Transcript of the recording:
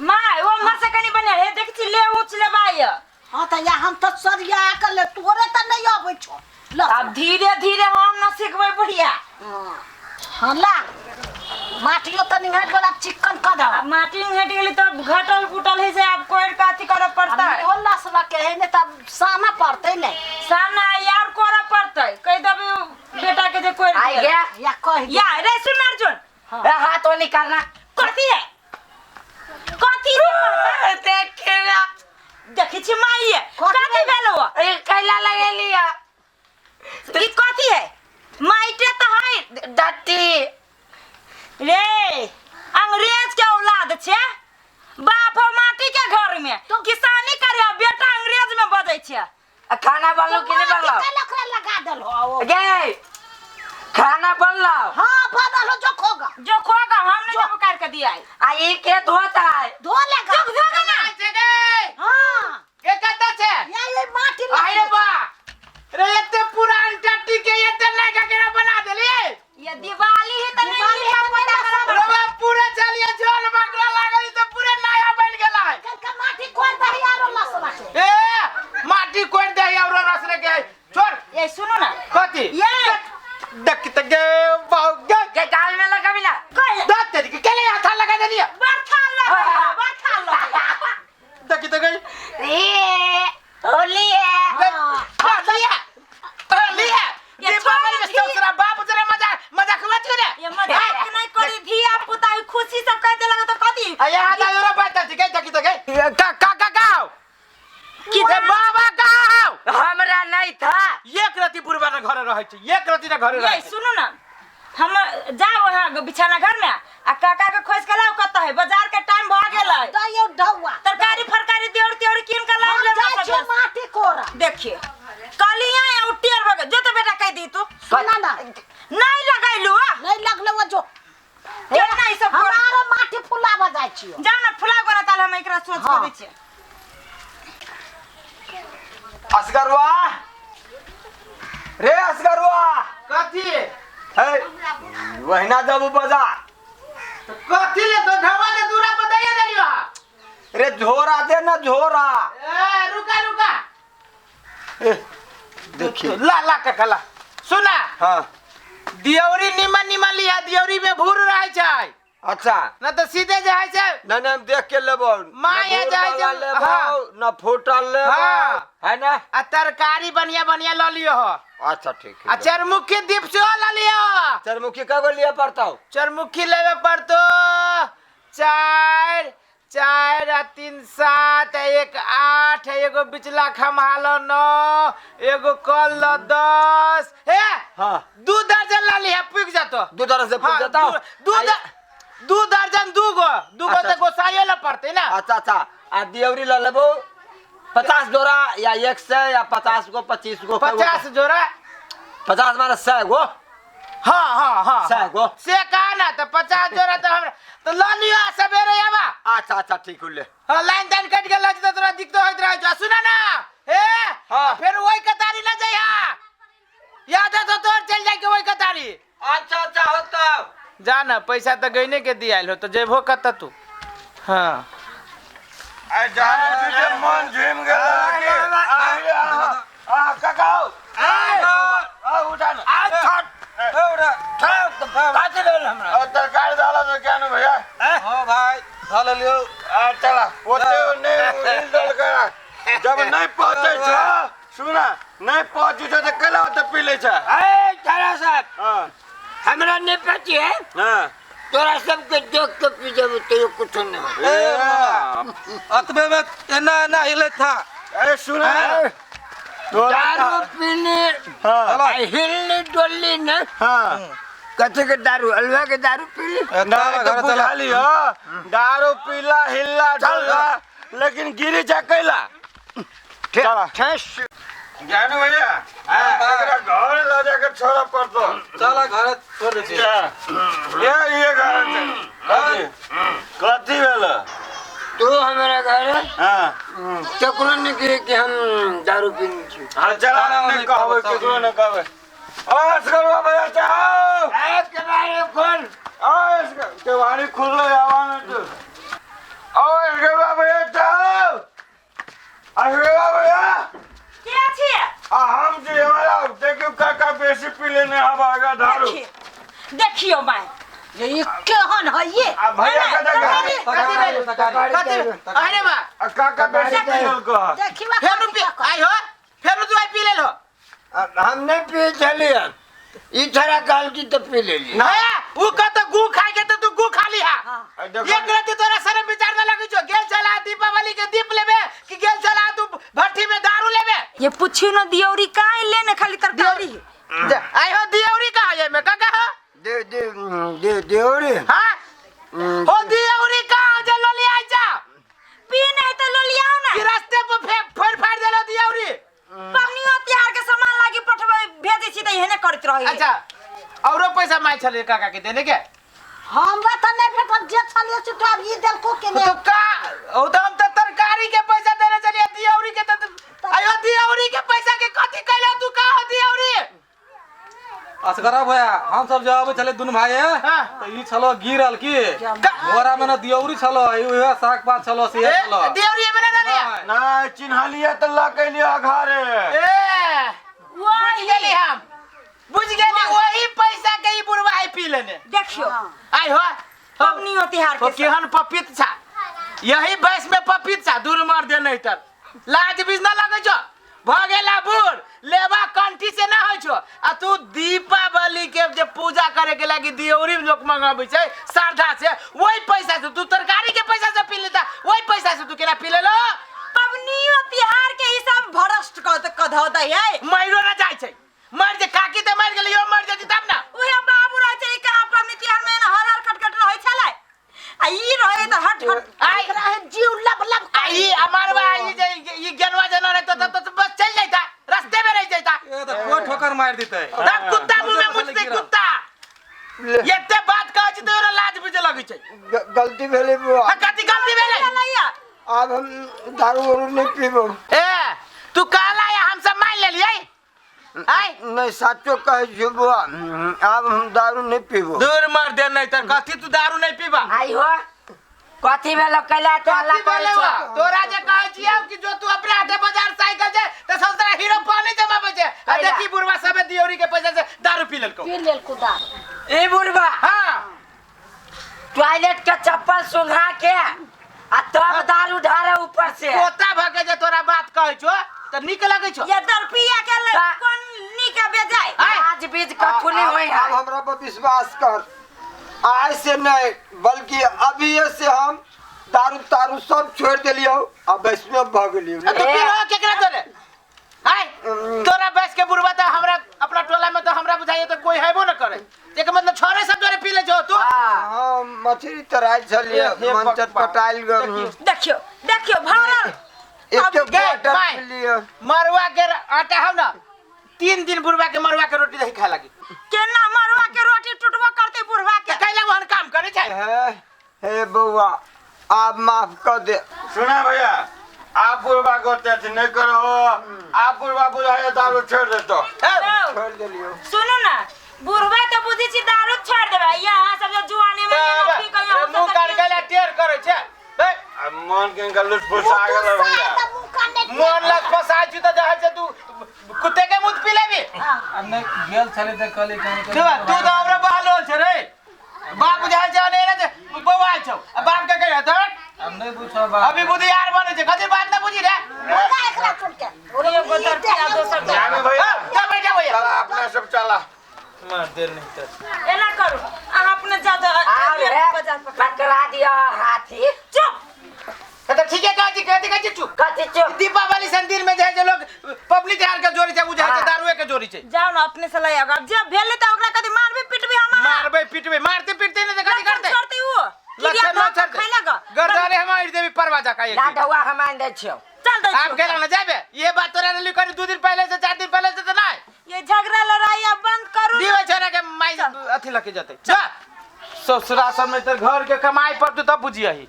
My ओ हमर से कनी बने हे देख छी ले ऊंच लेबाय। हाँ तऽ या हम तऽ सरिया के ले तोरे तऽ नहीं अबै छौ ल। आब धीरे धीरे हम न सिखबै बुढ़िया। हाँ हाँ ला माटियो तनी भेट गेल, आब चिकन कऽ दह। आब माटी हटि गेली तब घटल कुटल है से आब कोरि के अथी करऽ पड़तै। ओ लसवा के है ने तब साना पड़तै ने। साना यार करऽ पड़तै, कहि देबै बेटा के जे कोरि आई दिअ। गया। या कहि दे। या रे सुन अर्जुन। हाँ। ए, हाथ वो निकालना। कथी है कथी रे? देखे ना। देखै छी माई है कथी कथी भेल हो? ए, कैला लगेली है। ई कथी है? माइटे तऽ है। डट्टी। रे अंग्रेज के औलाद छे, बाप हो माटी के घर में किसानी करे, बेटा अंग्रेज में बजै छे। आ खाना बनलो कि नहीं बनलो? माटी के लगा देल हो। गे खाना बनलो? हाँ बनल हो, जो खोगा। जो खोगा हम नहीं जब कर के दिया। आ ई के धोता है? धो लेगा। जो धोगा ना। हाँ। के कत छे? या ये माटी आई रे बा रे, एते पुरान टट्टी के एते नयका केना बना देलिए? ये दिवाली है त नहीं दिवाली है लिखा त पोता नहीं करऽ रे पड़तै। बा पूरा चलिए जल बगला लागल त पूरा नया बन गेलै। के माटी कोर दही आरो लसवा के। ए माटी कोर दही आरो रसने के छोड़। ये सुनो ना। कथी? ये देख त गे बाऊ गे। के गाल में लगाबी ना। कह दत तेरी के केले हाथ लगा देलिए। बरखा लगा, बरखा लगा। देख त गई। ए होली है। होली है, होली है। ये दीपावली में छोड़ ससुरा बाप जरा मजा मजाक मत करे। ये मजाक नहीं करी, धिया पुता ई खुशी सब कह देलक त कथी? आ यहाँ दा योरा बात छै के देखी त गई का का का का कि ए बाबा का हमरा नहीं था। एक रति बुढ़बा न घरे रहै छै, एक रति न घरे ये रहै छै। सुनू ना, हम जाओ वहाँ बिछाना घर में आ काका के खोज के लाओ, कत है बाजार के टाइम भ गेल है। दइयो ढौआ। तरकारी फरकारी देउर तेउर कीन के लाओ हम ले जाइ छियै माटी कोरा। देखिए कलिया या उटेर भग जो तो बेटा कह दी तू। सुना ना। नहीं लगैलू आ। नहीं लगलो वो जो। केना ई सब कर? हमारो माटी फुलाबऽ जाइ छियो। जाओ ना फुला गोरा ताल हम एकरा सोच के हाँ। दै छियै। असगरवा रे असगरवा। कथी? हे वहिना जबू बाजार। कथी ले तो ढवा दे दूरा पर दैया देलियो हा। रे झोरा दे ना झोरा। ए रुका रुका। ए, देखिए। ला ला काका ला। सुना। हाँ। दियौरी निमन निमन लिया, दियौरी में भूर रहै छै। अच्छा। ना तो सीधे जे है छै। ना ना हम देख के लेबो। माया न जाइ भूर छै, वाला लेबो, हाँ। न फूटल लेबो। हाँ। है ना? आ तरकारी बढ़िया बढ़िया ल लियो हो। अच्छा ठीक है। आ चरमुखी दीप सेहो ल लियो। चरमुखी कब लिया पड़ता हो? चरमुखी लेवे पड़तो 4 4 आ 3 7 1 8, एगो बिचला खम्हालो 9, एगो कल ल 10। हे हाँ। 2 दर्जन ल लिया पुग जातो। 2 दर्जन से पुग हाँ, जाता? दू दर्जन दू गो, दू गो अच्छा, तो गोसाइयो ल पड़ते ना। अच्छा अच्छा। आ दियौरी ल लेबो 50 जोड़ा या 100 या 50 गो 25 गो। 50 जोड़ा। 50 माने 100 गो। हाँ, हाँ, हाँ, 100 हाँ। गो। से कहा ना तो 50 जोड़ा तो हमरा तो ल लियो सवेरे आवा। अच्छा अच्छा ठीक होले। हाँ, लाइन ताइन कट गेल तो तोरा दिक्कत होइत रहै छौ। सुना ना हे। हाँ। फिर वही कतारी ना जइहा, याद है तो तोर चल जाए के वही कतारी। अच्छा अच्छा होता। जा ना पैसा तो गईने के दियाल हो तो जेबो कत तू। हाँ। आ जाने से मन झूम गेल कि आ काका आ उठा ना। आ छट। ए उठा। ठक काटे लेल हमरा। और तरकारी डाला तो क्या ना भैया? हां भाई खा लेलियो। आ चला ओते नहीं हिल डुल करा। जब नहीं पहुंचे छ सुना नहीं पहुंचे छ तो केला ओते पी ले छ। ए तारा साहब। हां। हमरा नहीं पची है। हां। तोरा सबके देख के पी जेबो तो कुछ नहीं हो। ए, अतबे में एना एना हिले था। ए सुना दारू पीने हां। हिलनी डोलनी न। हां। कथी के दारू? अलवा के दारू पीली? ना तो बुझा लियो दारू पीला हिल्ला डोला लेकिन गिरी जा कैला। ठेस। जानू भैया एकरा घर ल जाकर छोड़ा पड़तो। चला घर छोड़ दे छी। ये घर छै। कथी कथी भेल? तू हमरा घर हां। केकरो नहीं कहे कि हम दारू पीने छी। हां चला नहीं कहबे, केकरो नहीं कहबे। असगरवा भैया चाहो। ए केवाड़ी खोल। आ केवाड़ी खुलले आवा न तू। ओए बेसी पी लेने हवा दारू। देखियो my ये ई केहन है ये? आ भैया के देखा। तरकारी कथी अरे बा आ काका बेसी पी लेलको। देखिबा फेर पी आई हो, फेर तू आई पी लेल हो। हम नहीं पी छलिए, ई छोरा कहल की तो पी लेली। नहीं उ कत गु खाइ के तो तू गु खा ली हा। एक रात तोरा शरम विचार न लगै छो, गेल चला दीपावली के दीप लेबे कि गेल चला तू भट्ठी में दारू लेबे? ये पूछियो न दियौरी काहे लेने खाली तरकारी। आई हो दियौरी का है में काका हो? दे दे दे दियौरी। हां हो दियौरी का जे लोली आई जा पी नहीं तो लोलियाओ ना कि रास्ते पर फेंक फोड़ फाड़ देलो दियौरी। पबनियो तिहार के सामान लागी पठबै भेजै छी त एहने करैत रही। अच्छा औरो पैसा माय छले काका के देने के? हमरा त नहीं भेटल, जे छलिए से तो अब ई देलको के ने। तो का ओ तो हम त तरकारी के पैसा देने चलिए दियौरी के त आयो दियौरी के पैसा के कथि कैलो तू का हो दियौरी? असगरा भैया हम सब जब छले दुनु भाई त ई छलो गिरल की बोरा में न दियौरी छलो, उहे साग पात छलो से छलो दियौरी में ना लिया ना चिन्हलिया त ल के लिया घरे। ए बुझ गेली हम, बुझ गेली वही पैसा के ई बुढ़वा आई पी लेने। देखियो आई हो पबनियो तिहार के केहन पपीत छा, यही बयस में पपीत छा दूर मार दे नहीं तर लाज बीज ना लगै छो। भ गेला बूढ़ लेबा कंठी से ना होइ छो आ तू दीपावली के जे पूजा करे के लागी दियौरी लोक मंगाबै छै श्रद्धा से, वही पैसा से तू तरकारी के पैसा से पी लेता, वही पैसा से तू केना पी लेलो? पबनियो तिहार के ई सब भ्रष्ट क ध दै है। मरो ना जाइ छै, मर जे काकी त मर गेलै, यो मर जेती तब ना। उहे बाबू रहै छै कहाँ पबनी तिहार में हर हर खटखट रहै छलै आ ई रहै त हट हट आई एकरा है जीव लब लब आ ई अमार बा ई जे ई गेनवा जना रहता तब तो बस चल जाता, रास्ते में रह जाता। ए त कोई ठोकर मार देतै तब कुत्ता मुंह में मुछते कुत्ता। एते बात कहै छी तोरा लाज बुझे लगै छै। गलती भेलै बुआ। कथी गलती भेलै? आब हम दारू वारू नहीं पीबो। ए तू कहला हम सब मान लेलियै। आय नहीं साचो कहै छी बुआ, आब हम दारू नहीं पीबो। दूर मार दे नहीं तर कथी तू दारू नहीं पीबा? आई हो कथी भेलो कैला त हल्ला करै छो? तोरा जे कहै छियौ कि जो तू अपने हाथे बाजार साइकिल छै त ससुरा हीरो पानी जमाबै छै आ देखी बुढ़वा सब दियौरी के पैसा से दारू पी लेलको। पी लेलको दारू। ए बुढ़वा हां टॉयलेट के चप्पल सुंघा के आ तब दारू ढारे ऊपर से। पोता भ के जे तोरा बात कहै छो त नीक लगै छो। ये दरपिया के कोन नीक बेजाय आज बीज कथु नहीं होई है। अब हमरा पर विश्वास कर, आज से नहीं बल्कि अभी से हम दारू तारू सब छोड़ देलियो आ वैष्णव भ गेलियो। तू पीरो केकरा तोरे? हाय तोरा बैस के बुढ़वा त हमरा अपना टोला में त हमरा बुझाइए त कोई हैबो न करे, एक मतलब छोरे सब जोरे पी ले जो तू। हां मछली तराइ छलिए मन चटपटाइल गल। देखियो देखियो भरल एक क्वार्टर पी लियो। मरुआ के आटा हौ ना 3 दिन बुढ़वा के मरुआ के रोटी दही खाए लागी। केना मरुआ के रोटी टूटबो करते बुढ़वा के? कैला वहन काम करे छै। हे बौआ आप माफ कर दे। सुना भैया आप बुढ़वा को अथी नहीं करो, आप बुढ़वा बुझाए दारू छोड़ देतो। छोड़ देलियो। सुनू ना बुढ़वा तो बुझी छी दारू छोड़ देबे, यहाँ सब जो जुआनी में एना पी के यहाँ मुंह काट के टेर करे छै। ए मन के गलत फसा गेल भैया। मन लग फसा छी त जहाँ से तू कुत्ते के मुंह पी लेबी। आ नहीं गेल छले त कहली तू त हमरा बहलोल छै रे। बाप बुझाय छै ने रे बौआ छौ आ बाप के कहिया त हम नहीं पूछो बाप। अभी बुद्धि यार बने छै कथि बात न बुझी रे। बोला एकरा सुन के एगो दरपिया दोसर जाने भैया जा बैठा भैया चला अपना सब चला मार दे नहीं त एना करू अहाँ अपने जा बाजार पकड़ा दिया हाथी। चुप त ठीक है कहै छी कथि कहै छी चुप कथि चुप? दीपावली सन दिन में जाय जे लोग पब्लिक त्योहार के जोरी छै बुझाय छै दारूए के जोरी छै। जाओ ना अपने से लय अब जे भेल त ओकरा कथि मारबे पिटबे हम मारबे पिटबे मारते पिटते नहीं त कथि करते छोड़ते उ लक्षण न छोड़ते गर्दने हम आइर देबी परवा जा का एक लाडवा हम आन दै छियौ। चल दे आप गेला ना जाबे ये बात तोरा ने लिखनी 2 दिन पहले से 4 दिन पहले से त नहीं। ये झगड़ा लड़ाई अब बंद करू। दीवे छोरा के माई अथि लके जते जा ससुरा सब में त घर के कमाई पर तू तब बुझियही।